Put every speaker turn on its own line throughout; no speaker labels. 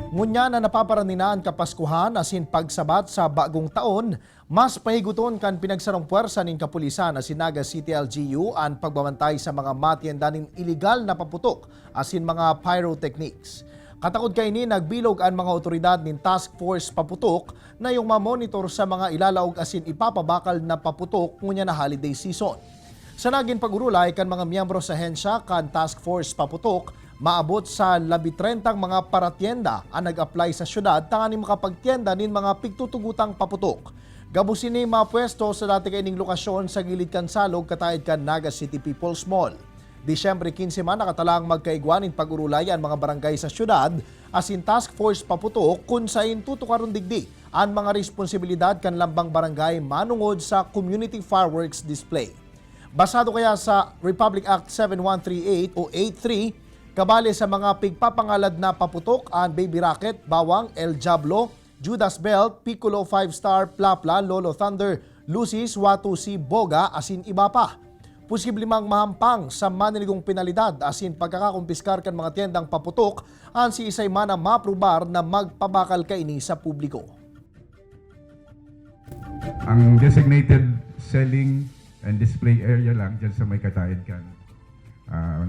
Ngunya na napaparani na an Kapaskuhan asin pagsabat sa bagong taon, mas pahiguton kan pinagsarong puwersa nin kapulisan asin Naga City LGU ang pagbabantay sa mga matienda nin iligal na paputok asin mga pyrotechnics. Katakod kaini, nagbilog ang mga otoridad nin Task Force Paputok na yung mamonitor sa mga ilalaog asin ipapabakal na paputok ngunya na holiday season. Sa naging pag-urulay kan mga miyembro sa hensya kan Task Force Paputok, maabot sa 30 mga paratienda ang nag-apply sa syudad tangani makapagtienda nin mga pigtutugutang paputok. Gabos ini mapwesto sa dati kaining lokasyon sa gilid kan salog kataed kan Naga City People's Mall. Disyembre 15 man nakatalang magkaigwa nin pag-urulay ang mga barangay sa syudad asin Task Force Paputok, kung sain tutukaron digdi ang mga responsibilidad kan lambang barangay manungod sa community fireworks display. Basado kaya sa Republic Act 7138 o 83, kabali sa mga pigpapangalad na paputok ang Baby Rocket, Bawang, El Diablo, Judas Belt, Piccolo 5 Star, Plapla, Lolo Thunder, Lucis, Watusi, Boga, asin iba pa. Posible mang mahampang sa maniligong penalidad asin pagkakakumpiskar kan mga tiyendang paputok ang siisay man na maprubar na magpabakal kaini sa publiko.
Ang designated selling and display area lang dyan sa may kataed kan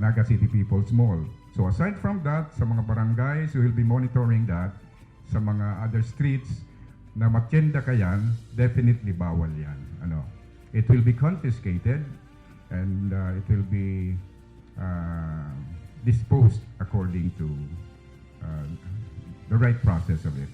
Naga City People's Mall. So aside from that, sa mga barangays, we will be monitoring that. Sa mga other streets na matyenda kayan, definitely bawal yan. Ano, it will be confiscated and it will be disposed according to the right process of it.